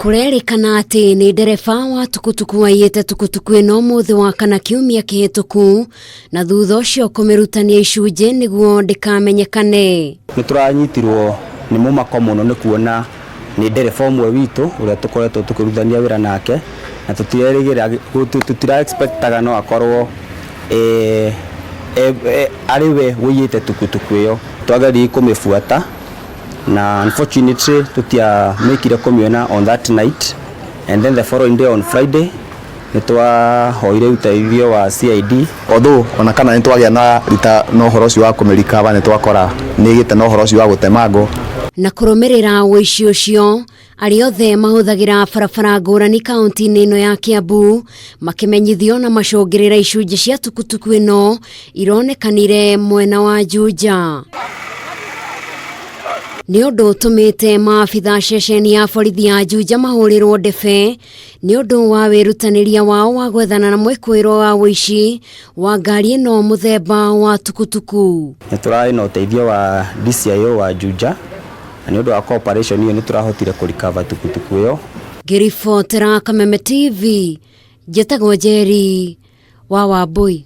Kũrerĩkana atĩ nĩ ndereba wa tukutuku waiyĩte tukutuku ĩno mũthĩ wa kana kiumia kĩhĩtũku na thutha ũcio kũmĩrutania icunjĩ nĩguo ndĩkamenyekane. Nĩ tũranyitirwo nĩ mũmako mũno nĩ kuona nĩ ndereba ũmwe witũ ũrĩa tũkoretwo tũkĩrutithania wĩra nake na tũtirerĩgĩrĩra tũtira expectaga no akorwo eh, eh, eh, arĩ we ũiyĩte tukutuku ĩyo. Twageririe kũmĩbuata na unfortunately tũtiamĩkire kũmĩona on that night and then the following day on Friday nĩ twahoire ũteithio wa CID. Although ona kana nĩ twagĩa na rita na ũhoro ũcio wa kũmĩrikaba, nĩ twakora nĩ ĩgĩte na ũhoro ũcio wa gũtemangwo. Na kũrũmĩrĩra ũici ũcio, arĩa othe mahũthagĩra barabara ngũrani kaunti-inĩ ĩno ya Kiambu makĩmenyithio na macũngĩrĩra icunjĩ cia tukutuku ĩno ironekanire mwena wa Juja. Nĩ ũndũ ũtũmĩte maabitha ceceni ya borithi ya Juja mahũrĩrwo ndebe nĩ ũndũ wa wĩrutanĩria wao wa gwethana na mwĩkũĩrwo wa ũici wa ngari ĩno mũthemba wa tukutuku. Nĩ tũrarĩ na ũteithio wa DCIO wa Juja na nĩ ũndũ wa cooperation ĩyo nĩ tũrahotire kũrikava tukutuku ĩyo. Ngĩribotera Kameme TV, njĩtagwo Njeri wa Wambui.